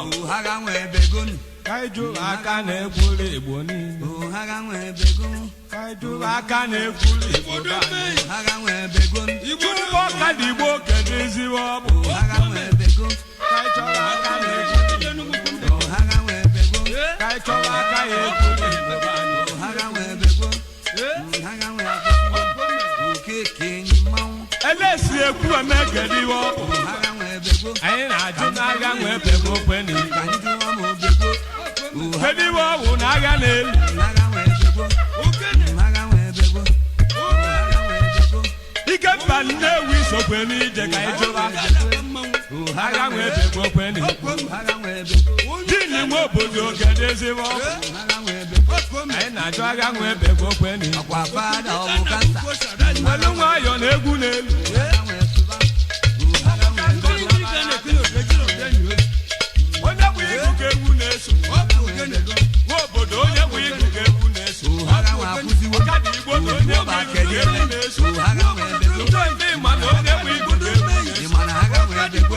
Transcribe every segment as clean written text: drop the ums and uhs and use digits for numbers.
Agha nwe ebegonu. Ka anyị jụrụ aka na-ekwuru Igbo niile. Agha nwe ebego. Ka anyị jụrụ aka na-ekwuru Igbo be anyị. Agha nwe ebegonu. Chukwu ọka dị Igbo, kedu ezigbo ọ bụ? Agha nwe ebego. Ka anyị chọrọ aka na-ekwuru. Agha nwe ebego. Ka anyị chọrọ aka ya ekwuru Igbo be anyị. Agha nwe ebego. Agha nwe akwụkwọ okeke enyi mmanwụ. Elesi ekwu eme, kedu iwe ọ bụ? Agha nwe ebego. Anyị na-ajụ n'agha nwe ebego kweni. Ka ndị jụọ ma obego. Kedu iwe ọ bụ na agha na-elu? Agha nwe ebego. Agha nwe ebego. Agha nwe ebego. Ike mba Nnewi sokwe n'ije, ka anyị jụba agha nwe ebego kweni. Agha nwe ebego. Dini nwe obodo, kedu ezigbo ọ bụ? Agha nwe ebego. Anyị na-ajụ agha nwe ebego kweni. Ọkwa fada ọ bụ kansa. Welu nwayọ na egwu n'elu. Agha nwe sụba. Agha nwe ebego. Onye bụ igu ka egwu na-eso. Nwa obodo, onye bụ igu ka egwu na-eso. Agha nwe akwụziwo. Ọkada Igbo na onye bụ igu ka egwu na-eso. Agha nwe ebego. Ndị ma na onye bụ igu ka egwu na-eso. Ị ma na agha nwe ebego.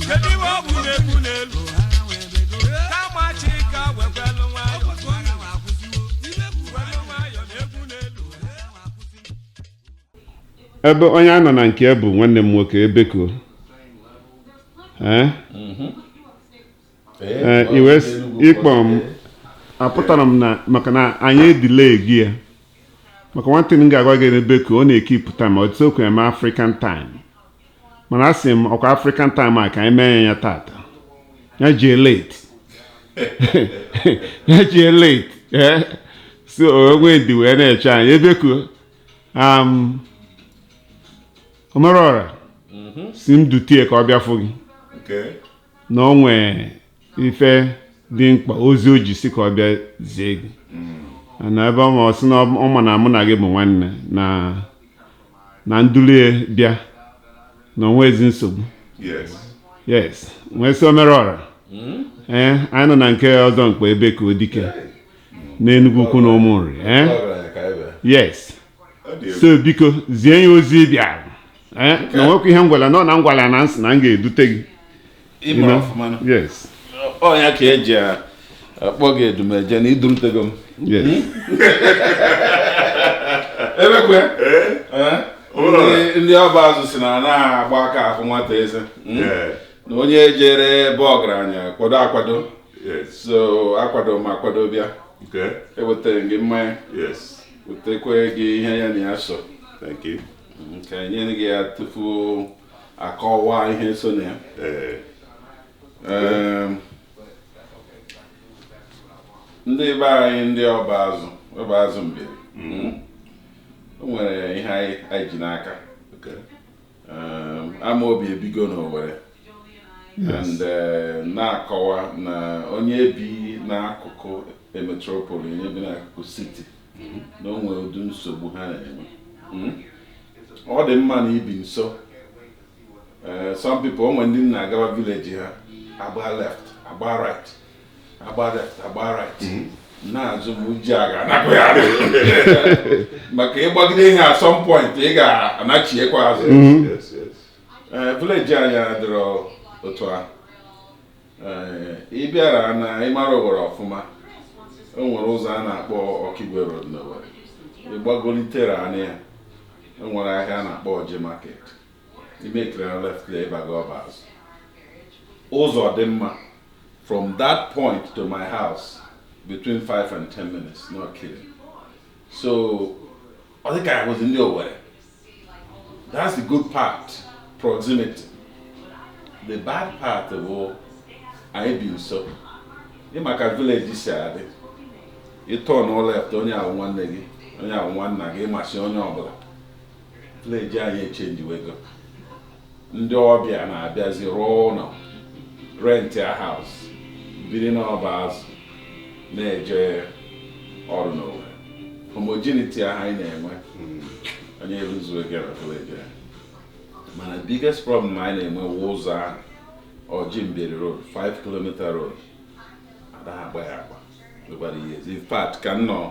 Kedu iwe ọ bụ na egwu n'elu? Agha nwe ebego. Kama Chika wekwelu nwayọ. Agha nwe akwụziwo. Welu nwayọ na egwu n'elu. Ebe onye a nọ na nke bụ nwanne m nwoke Ebeko. Ee, ee, iwe ịkpọ m apụtara m na maka na anyị edile gị ya maka nwantịn m ga-agwa gị n'Ebeko, ọ na-ekipụ time ọtụtụ okwu eme African time, mana asị m ọkwa African time a ka anyị mee ya tata, ya jee late, ya jee late. Ee, so onwe ndị wee na-eche anyị. Ebeko, Omerọra si m dutie ka ọ bịa fụ gị na o nwee ife dị mkpa, ozi o ji si ka ọ bịa zie gị na ebe ọ ma ọ sị na ọ ma na mụ na gị bụ nwanne na ndulie bịa na onwe ezi nsogbu. Yes, nwee sị Omerọra, ee, anyị nọ na nke ọzọ mkpa ebe ka odike n'Enugwu Ukwu na Ụmụnri. Ee, yes. So biko zie ya ozi ị bịara. Ee, na nwekwa ihe m gwara nọ na m gwara na nsị na m ga-edute gị. Ịma ọfụma nụ. Yes. Ọ ya ka eji akpọ gị edumeje na idurutego m. Yes. Ebekwe. Eh? Ndị ọba azụ si na na-agba aka afụ nwata eze. Na onye jere ebe ọgaranya kwado akwado. So akwado m akwado bịa. Ewetara m gị mmanya. Wetekwe gị ihe ya na ya so. Thank you. Nke nye gị ya tupu akọwa ihe so na ya. Ndị be anyị, ndị ọba azụ, ọba azụ mbiri, o nwere ihe anyị ji n'aka. Amaobi ebigo n'Owerri and na-akọwa na onye bi n'akụkụ metropolis, onye bi n'akụkụ city, na o nwere ụdị nsogbu ha na-enwe. Ọ dị mma na ibi nso. Some people, o nwere ndị na-agawa village ha, agba left, agba right, agba left, agba right, na-azụ m uji a ga-anapụ ya maka ịgbagide ihe, at some point ị ga-anachiekwa azụ. Ee, village anyị adịrọ otu a. Ee, ị bịara na ịmara Owerri ọfụma, o nwere ụzọ a na-akpọ Okigwe Road n'Owerri. Ịgbagolitere anya ya, o nwere ahịa a na-akpọ Oji Market. Imekiri na left there, ịbaga ọba azụ. Ụzọ dị mma from that point to my house, between 5 and 10 minutes, not kidding. So ọ dị ka ya bụzi ndị Owerri. That's the good part, proximity. The bad part bụ anyị bi nso, ịma ka village si adị, ịtọ na left, onye ahụ nwanne gị, onye ahụ nwanna gị, ịmasị onye ọbụla. Village anyị echenjiwego, ndị ọbịa na-abịazi rụọ ụlọ, rent a house, biri n'ọba azụ, na-eje ọrụ n'Owerri. Homogeneity ahụ anyị na-enwe, onye eluzuo gị na village anyị. Mana biggest problem anyị na-enwe wụ ụzọ ahụ, Ọjị Mbieri Road, 5 km road, adaghị agba ya agba over the years. In fact, ka m nọ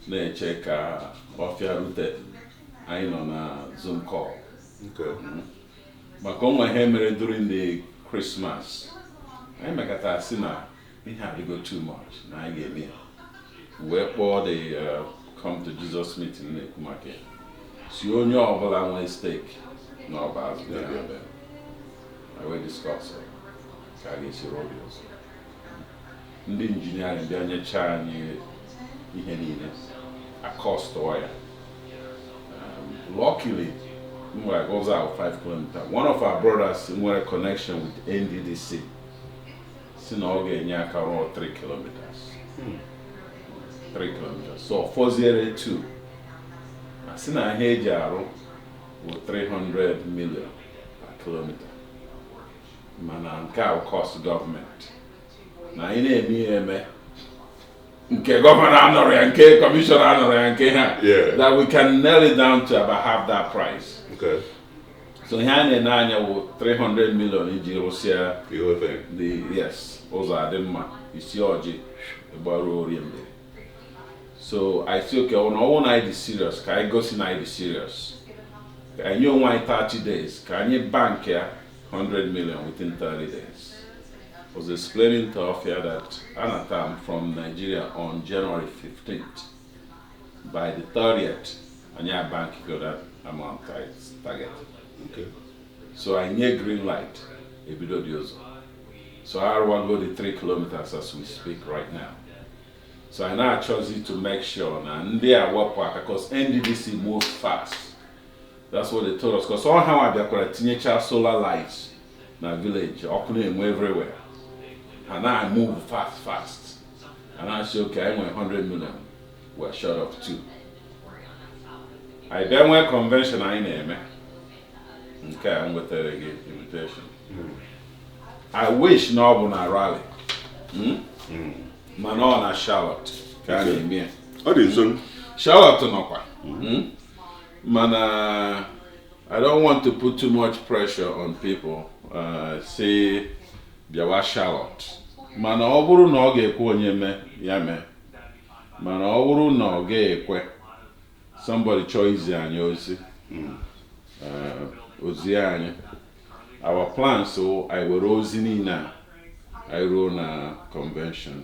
na-eche ka ọfịa rute, anyị nọ na Zoom call maka onwe ihe mere during the Christmas. Anyị mekọtara sị na ihe adịgo too much na anyị ga-eme ya. Wee kpọọ the Come to Jesus meeting na-ekwu maka ya, si onye ọbụla nwee stake na ọba azụ ya bịa ebe a. Wee discuss ya, ka a ga-esi rụọ dị ụzọ. Ndị engineering bịa nyechaa anyị ihe niile akọstụọ ya. Luckily, mgbe goes out 5 kilometers, one of our brothers nwere connection with NDDC si na ọ ga-enye aka rụọ 3 kilometers, 3 kilometers, so fọziere 2. A sị na ihe eji arụ bụ 300 million per kilometer, mana nke a bụ cost gọọmenti na anyị na-eme ihe eme nke governor anọrọ ya, nke kọmishọna anọrọ ya, nke ha, that we can nail it down to about half that price. So ihe a na-ene anya wụ 300 million iji rụsịa The whole thing. The yes, ụzọ adị mma, isi ọjị gbaruo orie mbere. So I say, okay, ọ na ọwụ na anyị dị serious, ka anyị gosi na anyị dị serious, ka anyị nye onwe anyị 30 days ka anyị bank ya 100 million within 30 days. I was explaining to Ofia that Anatam from Nigeria on January 15th. By the 30th, anyị bank go that amount I target. So I nye green light, ebido dị ụzọ. So arụwago the 3 kilometers as we speak right now. So I now chose to make sure na ndị a wepụ aka, because NDDC moves fast. That's what they told us. Because all ha bịakwara tinyecha solar lights na village, ọkụ na-enwe everywhere. Ha na move fast fast. And I say, okay, I nwere 100 million. We're short of two. Anyị bịa nwee convention anyị na-eme. Nke a m nwetara gị invitation. I wish na ọ bụ na Raleigh. Mana ọ na Charlotte ka a na-eme ya. Ọ dị nso. Charlotte nọkwa. Mana I don't want to put too much pressure on people. Say bịawa Charlotte. Mana ọ bụrụ na ọ ga-ekwe onye mee, ya mee. Mana ọ bụrụ na ọ ga-ekwe, somebody chọọ izi anyị ozi. Ozi anyị. Our plan, so anyị were ozi niile a anyị ruo na convention,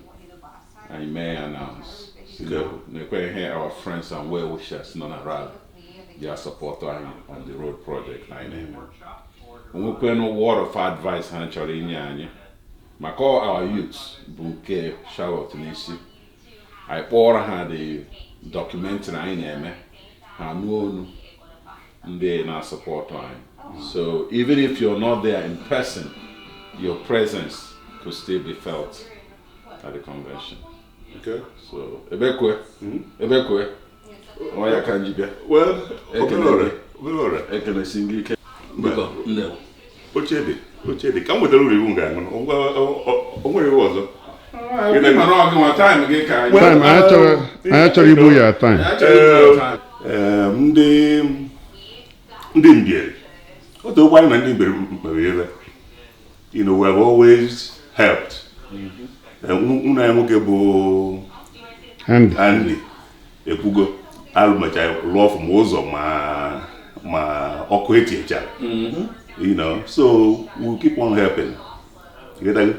anyị mee announce. Si na-ekwe ihe our friends and well wishers nọ na Raleigh bịa support anyị on the road project anyị na-eme. Onwekwenụ word of advice ha chọrọ inye anyị maka all our youths bụ nke Charlotte n'isi. Anyị kpọrọ ha the documentary anyị na-eme, ha nụ onu ndị na-support anyị. So even if you're not there in person, your presence could still be felt at the convention. So ebekwe ebekwe ọ ya ka nji bịa. Well, Ekele obere ọrịa, gị. obere ọrịa. Ekelesi gị ike. Biko, ndewo. Oche dị, oche dị. Ka m wetara uru iwu m ga-aṅụ. O nwere iwu ọzọ. Gị mara ọ gị nwa time gị ka anyị Time, anyị achọrọ igbu ya time. Anyị achọrọ igbu ya time. Ee, ndị Mbieri, otu okwu anyị na ndị Mbieri mere ebe, we have always helped. Nwunye anyị nwoke bụ Andy. Andy ekwugo alụmecha lụọ ọfụ ma ụzọ ma ọkụ etinyechara, so we keep on helping. You get that?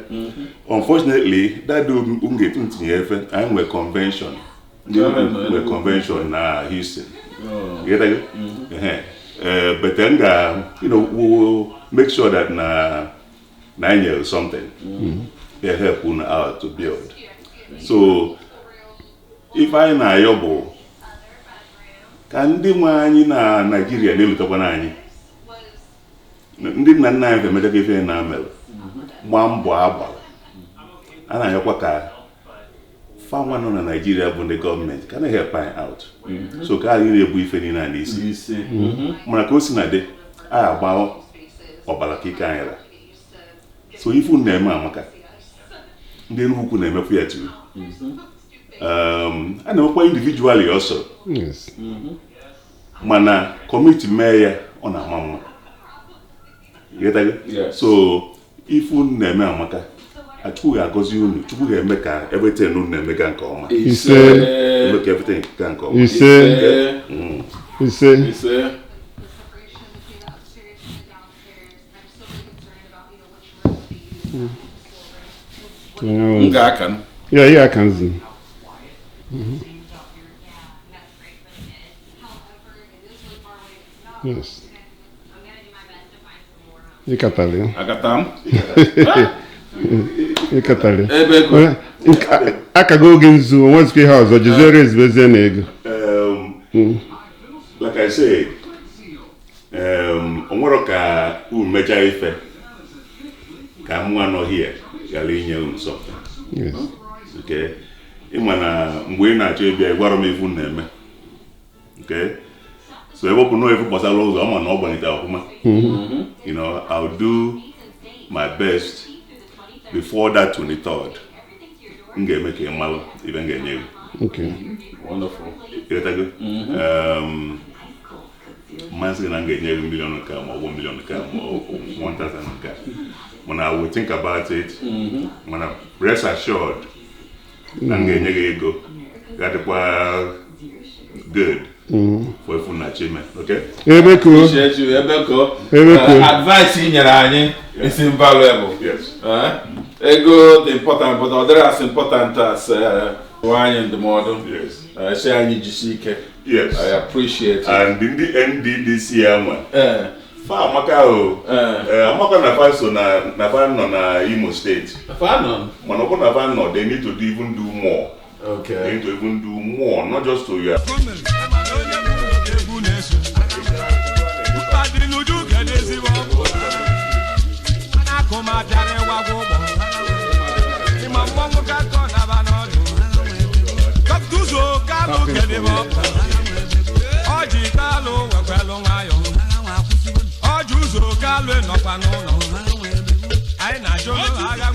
Unfortunately, that do m ga-etu ntinye efe anyị nwere convention, ndị nwere convention na Houston. You get that? Ehe. But then we will make sure that na anyị nyere something they help unu out to build. So ife anyị na-ayọ bụ ka ndị nwe anyị na Naịjirịa na-elutakwana anyị. Ndị nna nna anyị emechaka ife na mere gbaa mbọ agbara a na-ayọkwa ka fanwa nọ na Naịjirịa bụ ndị gọọmenti ka na-help anyị out, so ka anyị na-ebu ife niile a n'isi. Isi. Mana ka o si na dị, anyị agba ọbara ka ike anyị ra. So ife unu na-eme amaka. Ndị Enugu ukwu na-emekwa ya too. A na-emekwa individually also. Mana community mee ya, ọ na-ama mma. Ịghọtago? Yes. So ife unu na-eme amaka. Chukwu ga-agọzi unu. Chukwu ga-eme ka everything unu na-eme gaa nke ọma. Ise. Eme ka everything gaa nke ọma. Ise. Ise. Ise. The separation between the upstairs and the downstairs. And I'm still really concerned about, which room they use. M ga-aka m. Ya ihe aka nzu. Yes. Ịkatali ya. Agata m. Ịkatali. Ebe ego. Akago oge nzu, o nwezikwa ihe ọzọ, jiziere ezibezie na ego. Like I said, o nwero ka unu mechaa ife ka mụ anọ here ghara inye unu something. Yes. Okay? Ịma na mgbe ị na-achọ ịbịa, ị gwara m ifu na-eme. Okay? So ebe ọ bụ na ifu gbasara ụzọ, ọ ma na ọ gbanyete ọfụma. I'll do my best before that 23rd. M ga-eme ka ị malụ ibe m ga-enye gị. Okay. Wonderful. Ịghọtago? Mmasị gị na m ga-enye gị million nke a, ma ọ bụ million nke a, ma ọ bụ 1000 nke a, mana I will think about it. Mana rest assured na m ga-enye gị ego ga-adịkwa good for ifu na chime, okay? Ebe kuo. Appreciate you, Ebeko. Ebeko. Advice ị nyere anyị is invaluable. Yes. Ego dị important, but ọ dịrị as important as anyị ndụmọdụ. Yes. Sị anyị jisi ike. Yes. I appreciate it. And ndị NDDC anwa, fa amaka o. Amaka na fa so na fa nọ na Imo Steeti. Fa nọ. Mana ọ bụrụ na fa nọ, they need to even do more. Okay. They need to even do more, not just to your Egwu na-eso mkpa dị n'uju kedu ezigbo ọgwụ akụ ma bịara ịwagwa ụgbọ ịma mmọnwụ ka kọ naba n'ọdụ dọkịta kalụ kedu ebe ọgwụ ọjị kalụ wekwelụ nwayọ ọjị ụzọ kalụ nọkwa n'ụlọ anyị na-ajụ agha.